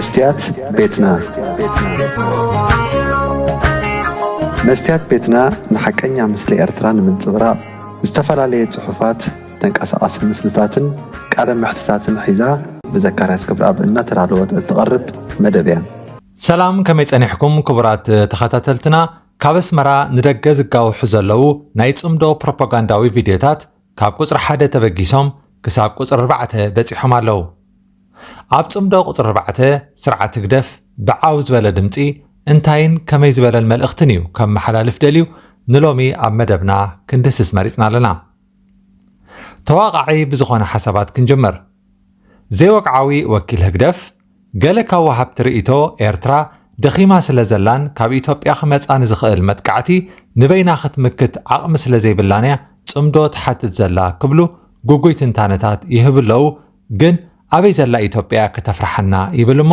መስትያት ቤትና። መስትያት ቤትና ንሓቀኛ ምስሊ ኤርትራ ንምንጽብራቕ ዝተፈላለየ ጽሑፋት፣ ተንቀሳቓሲ ምስልታትን ቃለ መሕትታትን ሒዛ ብዘካርያስ ክብረኣብ እናተዳለወት እትቐርብ መደብ እያ። ሰላም፣ ከመይ ጸኒሕኩም ክቡራት ተኸታተልትና? ካብ ኣስመራ ንደገ ዝጋውሑ ዘለዉ ናይ ጽምዶ ፕሮፓጋንዳዊ ቪድዮታት ካብ ቁጽሪ ሓደ ተበጊሶም ክሳብ ቁጽሪ ኣርባዕተ በጺሖም ኣለዉ። ኣብ ጽምዶ ቁጽሪ ኣርባዕተ፣ ስርዓት ህግደፍ ብዓው ዝበለ ድምጺ እንታይን ከመይ ዝበለን መልእኽትን እዩ ከመሓላልፍ ደልዩ ንሎሚ ኣብ መደብና ክንድህስስ መሪጽና ኣለና። ተዋቓዒ ብዝኾነ ሓሳባት ክንጅምር። ዘይወግዓዊ ወኪል ህግደፍ፣ ገለ ካብ ወሃብቲ ርእይቶ ኤርትራ ደኺማ ስለ ዘላን ካብ ኢትዮጵያ ክመጻ ንዝኽእል መጥቃዕቲ ንበይና ክትምክት ዓቕሚ ስለ ዘይብላን እያ ጽምዶ ትሓትት ዘላ ክብሉ ግጉይ ትንታነታት ይህቡ ኣለዉ። ግን ኣበይ ዘላ ኢትዮጵያ እያ ከተፍርሓና ይብል እሞ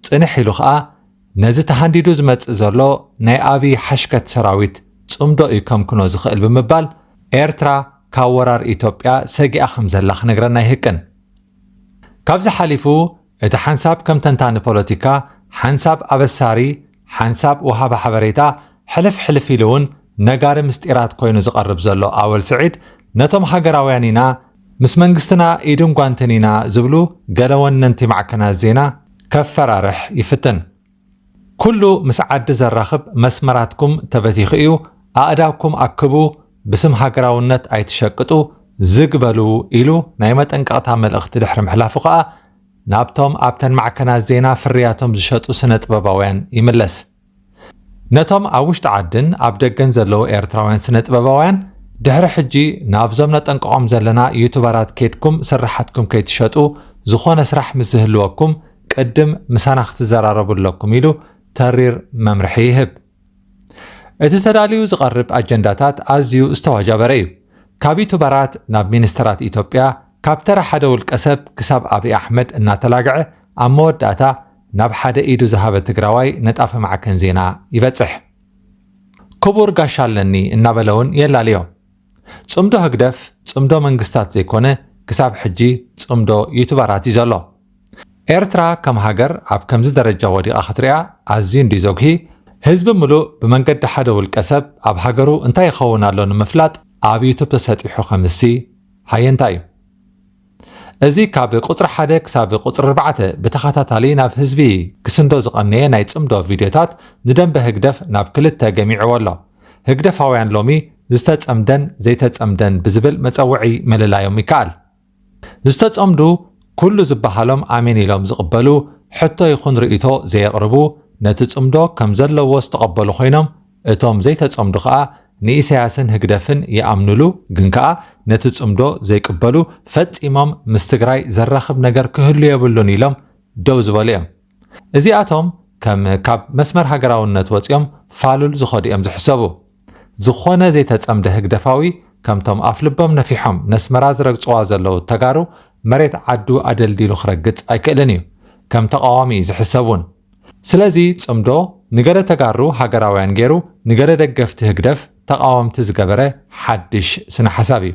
ጽንሕ ኢሉ ኸኣ ነዚ ተሃንዲዱ ዝመጽእ ዘሎ ናይ ኣብይ ሓሽከት ሰራዊት ጽምዶ እዩ ከምክኖ ዝኽእል ብምባል ኤርትራ ካብ ወራር ኢትዮጵያ ሰጊኣ ከም ዘላ ክነግረና ይህቅን። ካብዚ ሓሊፉ እቲ ሓንሳብ ከም ተንታኒ ፖለቲካ፣ ሓንሳብ ኣበሳሪ፣ ሓንሳብ ወሃቢ ሓበሬታ፣ ሕልፍ ሕልፍ ኢሉ እውን ነጋሪ ምስጢራት ኮይኑ ዝቐርብ ዘሎ ኣወል ስዒድ ነቶም ሃገራውያን ኢና፣ ምስ መንግስትና ኢድን ጓንትን ኢና ዝብሉ ገለ ወነንቲ ማዕከናት ዜና ከፈራርሕ ይፍትን። ኩሉ ምስ ዓዲ ዘራኽብ መስመራትኩም ተበቲኹ እዩ፣ ኣእዳውኩም ኣክቡ፣ ብስም ሃገራውነት ኣይትሸቅጡ፣ ዝግ በሉ ኢሉ ናይ መጠንቀቕታ መልእኽቲ ድሕሪ ምሕላፉ ከኣ ናብቶም ኣብተን ማዕከናት ዜና ፍርያቶም ዝሸጡ ስነ ጥበባውያን ይምለስ። ነቶም ኣብ ውሽጢ ዓድን ኣብ ደገን ዘለዉ ኤርትራውያን ስነ ጥበባውያን ድሕሪ ሕጂ ናብዞም ነጠንቅቖም ዘለና ዩቱበራት ኬድኩም ስርሓትኩም ከይትሸጡ ዝኾነ ስራሕ ምስ ዝህልወኩም ቅድም ምሳና ክትዘራረቡ ኣለኩም ኢሉ ተሪር መምርሒ ይህብ። እቲ ተዳልዩ ዝቐርብ ኣጀንዳታት ኣዝዩ ዝተዋጃበረ እዩ። ካብ ዩቱበራት ናብ ሚኒስተራት ኢትዮጵያ፣ ካብ ተራ ሓደ ውልቀ ሰብ ክሳብ ኣብይ ኣሕመድ እናተላግዐ ኣብ መወዳእታ ናብ ሓደ ኢዱ ዝሃበ ትግራዋይ ነጣፊ ማዕከን ዜና ይበጽሕ። ክቡር ጋሻ ኣለኒ እናበለ እውን የላልዮ። ጽምዶ ህግደፍ ጽምዶ መንግስታት ዘይኮነ ክሳብ ሕጂ ጽምዶ ዩቱበራት እዩ ዘሎ። ኤርትራ ከም ሃገር ኣብ ከምዚ ደረጃ ወዲቓ ክትሪኣ ኣዝዩ እንድዩ ዘጉሂ። ህዝቢ ምሉእ ብመንገዲ ሓደ ውልቀ ሰብ ኣብ ሃገሩ እንታይ ይኸውን ኣሎ ንምፍላጥ ኣብ ዩቱብ ተሰጢሑ ከምሲ ሃየንታ እዩ። እዚ ካብ ቁጽሪ ሓደ ክሳብ ቁጽሪ ኣርባዕተ ብተኸታታሊ ናብ ህዝቢ ክስንዶ ዝቐነየ ናይ ጽምዶ ቪድዮታት ንደንበ ህግደፍ ናብ ክልተ ገሚዕዎ ኣሎ። ህግደፋውያን ሎሚ ዝተጸምደን ዘይተጸምደን ብዝብል መጸውዒ ምልላዮም ይከኣል። ዝተጸምዱ ኩሉ ዝበሃሎም ኣሜን ኢሎም ዝቕበሉ፣ ሕቶ ይኹን ርእይቶ ዘየቕርቡ፣ ነቲ ጽምዶ ከም ዘለዎ ዝተቐበሉ ኮይኖም፣ እቶም ዘይተጸምዱ ከኣ ንኢሳያስን ህግደፍን ይኣምኑሉ፣ ግን ከኣ ነቲ ጽምዶ ዘይቅበሉ፣ ፈጺሞም ምስ ትግራይ ዘራኽብ ነገር ክህሉ የብሉን ኢሎም ደው ዝበሉ እዮም። እዚኣቶም ከም ካብ መስመር ሃገራውነት ወጺኦም ፋሉል ዝኸዱ እዮም ዝሕሰቡ። ዝኾነ ዘይተጸምደ ህግደፋዊ ከምቶም ኣፍልቦም ነፊሖም ነስመራ ዝረግጽዋ ዘለዉ ተጋሩ መሬት ዓዱ ኣደልዲሉ ክረግጽ ኣይክእልን እዩ። ከም ተቓዋሚ እዩ ዝሕሰብ እውን። ስለዚ ጽምዶ ንገለ ተጋሩ ሃገራውያን ገይሩ ንገለ ደገፍቲ ህግደፍ ተቓወምቲ ዝገበረ ሓድሽ ስነ ሓሳብ እዩ።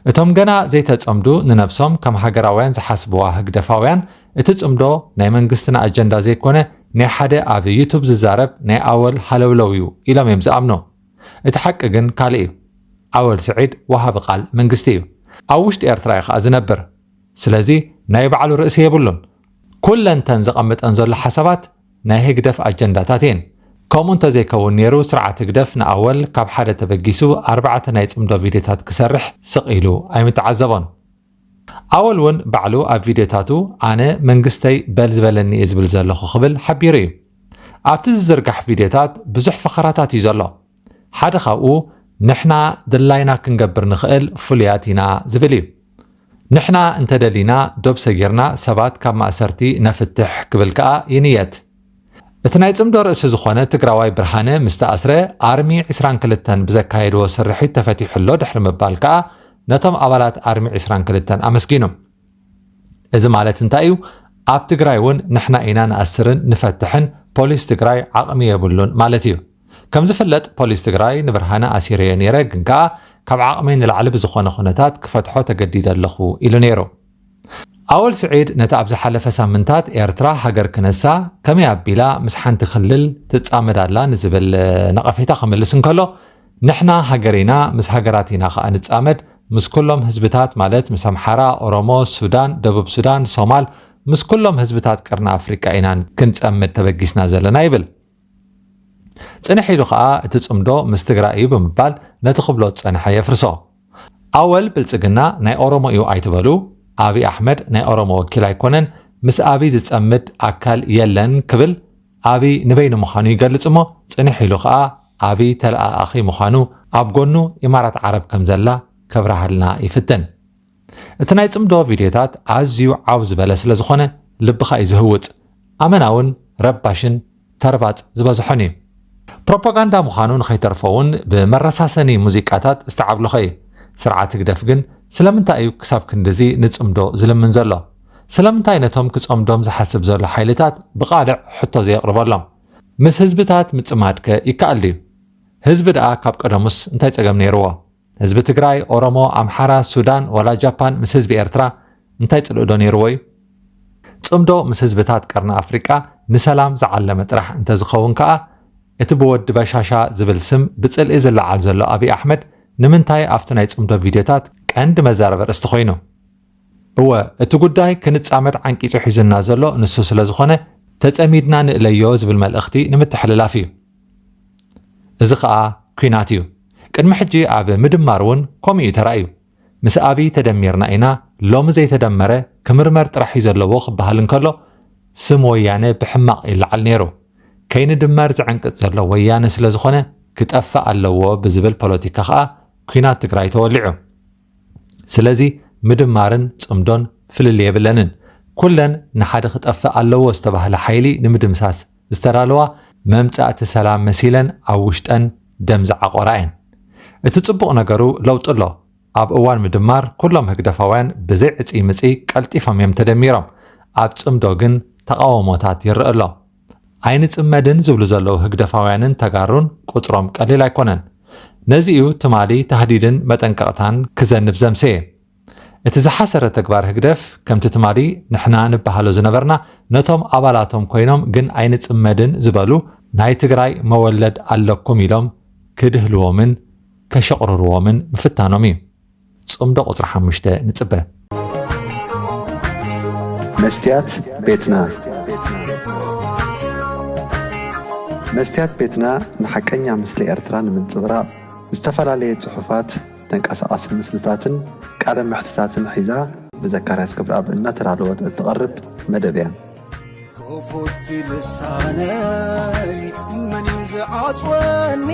እቶም ገና ዘይተጸምዱ ንነብሶም ከም ሃገራውያን ዝሓስብዋ ህግደፋውያን እቲ ጽምዶ ናይ መንግስትና ኣጀንዳ ዘይኮነ ናይ ሓደ ኣብ ዩቱብ ዝዛረብ ናይ ኣወል ሃለውለው እዩ ኢሎም እዮም ዝኣምኑ። እቲ ሓቂ ግን ካልእ እዩ። ኣወል ስዒድ ወሃቢ ቃል መንግስቲ እዩ። ኣብ ውሽጢ ኤርትራ እዩ ከኣ ዝነብር። ስለዚ ናይ ባዕሉ ርእሲ የብሉን። ኩለንተን ዘቐምጠን ዘሎ ሓሳባት ናይ ህግደፍ ኣጀንዳታት እየን። ከምኡ እንተዘይከውን ነይሩ ስርዓት ህግደፍ ንኣወል ካብ ሓደ ተበጊሱ ኣርባዕተ ናይ ጽምዶ ቪድዮታት ክሰርሕ ስቕ ኢሉ ኣይምተዓዘቦን። ኣወል እውን ባዕሉ ኣብ ቪድዮታቱ ኣነ መንግስተይ በል ዝበለኒ እየ ዝብል ዘለኹ ክብል ሓቢሩ እዩ። ኣብቲ ዝዝርጋሕ ቪድዮታት ብዙሕ ፈኸራታት እዩ ዘሎ። ሓደ ካብኡ ንሕና ድላይና ክንገብር ንኽእል ፍሉያት ኢና ዝብል እዩ። ንሕና እንተደሊና ዶብ ሰጊርና ሰባት ካብ ማእሰርቲ ነፍትሕ ክብል ከኣ ይንየት። እቲ ናይ ጽምዶ ርእሲ ዝኾነ ትግራዋይ ብርሃነ ምስ ተኣስረ ኣርሚ ዕስራን ክልተን ብዘካየድዎ ስርሒት ተፈቲሑ ኣሎ ድሕሪ ምባል ከኣ ነቶም ኣባላት ኣርሚ ዕስራን ክልተን ኣመስጊኑ። እዚ ማለት እንታይ እዩ? ኣብ ትግራይ እውን ንሕና ኢና ንኣስርን ንፈትሕን፣ ፖሊስ ትግራይ ዓቕሚ የብሉን ማለት እዩ። ከም ዝፍለጥ ፖሊስ ትግራይ ንብርሃነ ኣሲረዮ ነይረ፣ ግን ከኣ ካብ ዓቕመይ ንላዕሊ ብዝኾነ ኩነታት ክፈትሖ ተገዲደ ኣለኹ ኢሉ ነይሩ። ኣወል ስዒድ ነቲ ኣብ ዝሓለፈ ሳምንታት ኤርትራ ሃገር ክነሳ ከመይ ኣቢላ ምስ ሓንቲ ክልል ትጻመድ ኣላ ንዝብል ነቐፌታ ክምልስ እንከሎ፣ ንሕና ሃገር ኢና፣ ምስ ሃገራት ኢና ከኣ ንጻመድ፣ ምስ ኩሎም ህዝብታት ማለት ምስ ኣምሓራ፣ ኦሮሞ፣ ሱዳን፣ ደቡብ ሱዳን፣ ሶማል፣ ምስ ኩሎም ህዝብታት ቀርኒ ኣፍሪቃ ኢና ክንጸምድ ተበጊስና ዘለና ይብል። ጽንሕ ኢሉ ከኣ እቲ ጽምዶ ምስ ትግራይ እዩ ብምባል ነቲ ክብሎ ዝጸንሐ የፍርሶ። ኣወል ብልጽግና ናይ ኦሮሞ እዩ ኣይትበሉ፣ ኣብይ ኣሕመድ ናይ ኦሮሞ ወኪል ኣይኮነን፣ ምስ ኣብይ ዝጸምድ ኣካል የለን ክብል ኣብይ ንበይኑ ምዃኑ ይገልጽ እሞ ጽንሕ ኢሉ ከኣ ኣብይ ተለኣኣኺ ምዃኑ ኣብ ጎኑ ኢማራት ዓረብ ከም ዘላ ከብርሃልና ይፍትን። እቲ ናይ ጽምዶ ቪድዮታት ኣዝዩ ዓው ዝበለ ስለ ዝኾነ ልብኻ እዩ ዝህውጽ። ኣመና እውን ረባሽን ተርባጽ ዝበዝሖን እዩ። ፕሮፓጋንዳ ምዃኑ ንኸይተርፎ እውን ብመረሳሰኒ ሙዚቃታት ዝተዓብለኸ እዩ። ስርዓት ህግደፍ ግን ስለምንታይ እዩ ክሳብ ክንድዚ ንጽምዶ ዝልምን ዘሎ? ስለምንታይ ነቶም ክጸምዶም ዝሓስብ ዘሎ ሓይልታት ብቓልዕ ሕቶ ዘየቕርበሎም? ምስ ህዝብታት ምጽማድከ ይከኣል ድዩ? ህዝቢ ደኣ ካብ ቀደሙስ እንታይ ጸገም ነይርዎ? ህዝቢ ትግራይ፣ ኦሮሞ፣ ኣምሓራ፣ ሱዳን ዋላ ጃፓን ምስ ህዝቢ ኤርትራ እንታይ ጽልእዶ ነይርዎ እዩ? ጽምዶ ምስ ህዝብታት ቀርኒ ኣፍሪቃ ንሰላም ዝዓለመ ጥራሕ እንተዝኸውን ከኣ፣ እቲ ብወዲ በሻሻ ዝብል ስም ብጽልኢ ዝለዓል ዘሎ ኣብይ ኣሕመድ ንምንታይ ኣብቲ ናይ ጽምዶ ቪድዮታት ቀንዲ መዛረቢ ኣርእስቲ ኮይኑ? እወ፣ እቲ ጉዳይ ክንጻመድ ዓንቂጹ ሒዙና ዘሎ ንሱ ስለ ዝኾነ፣ ተጸሚድና ንእለዮ ዝብል መልእኽቲ ንምትሕልላፍ እዩ። እዚ ኸኣ ኲናት እዩ። ቅድሚ ሕጂ ኣብ ምድማር እውን ከምኡ እዩ ተራእዩ። ምስ ኣብይ ተደሚርና ኢና፣ ሎሚ ዘይተደመረ ክምርመር ጥራሕ እዩ ዘለዎ ክበሃል እንከሎ፣ ስም ወያነ ብሕማቕ ይለዓል ነይሩ። ከይንድመር ዝዕንቅጽ ዘሎ ወያነ ስለ ዝኾነ ክጠፍእ ኣለዎ ብዝብል ፖለቲካ ኸኣ ኲናት ትግራይ ተወሊዑ። ስለዚ ምድማርን ጽምዶን ፍልልይ የብለንን። ኩለን ንሓደ ክጠፍእ ኣለዎ ዝተባህለ ሓይሊ ንምድምሳስ ዝተዳለዋ መምጻእቲ ሰላም መሲለን ኣብ ውሽጠን ደም ዝዓቆራ እየን። እቲ ጽቡቕ ነገሩ ለውጢ ኣሎ። ኣብ እዋን ምድማር ኩሎም ህግደፋውያን ብዘይ ዕጽይ ምጽይ ቀልጢፎም እዮም ተደሚሮም። ኣብ ጽምዶ ግን ተቓውሞታት ይረአ ኣሎ። ኣይንጽመድን ዝብሉ ዘለዉ ህግደፋውያንን ተጋሩን ቁጽሮም ቀሊል ኣይኮነን። ነዚ እዩ ትማሊ ታህዲድን መጠንቀቕታን ክዘንብ ዘምሰየ። እቲ ዝሓሰረ ተግባር ህግደፍ፣ ከምቲ ትማሊ ንሕና ንበሃሎ ዝነበርና፣ ነቶም ኣባላቶም ኮይኖም ግን ኣይንጽመድን ዝበሉ ናይ ትግራይ መወለድ ኣለኩም ኢሎም ክድህልዎምን ከሸቕርርዎምን ምፍታኖም እዩ። ጽምዶ ቁጽሪ ሓሙሽተ ንጽበ። መስትያት ቤትና። መስትያት ቤትና ንሓቀኛ ምስሊ ኤርትራ ንምንጽብራቕ ዝተፈላለየ ጽሑፋት፣ ተንቀሳቓሲ ምስልታትን ቃለ መሕትታትን ሒዛ ብዘካርያስ ገብረኣብ እናተዳለወት እትቐርብ መደብ እያ። ክፉት ልሳነይ መን እዩ ዝዓጽወኒ?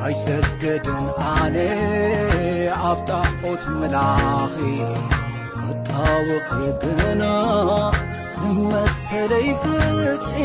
ኣይሰግድን ኣነ ኣብ ጣዖት ምላኺ ክጣወኺ ግና ንመሰለይ ፍትሒ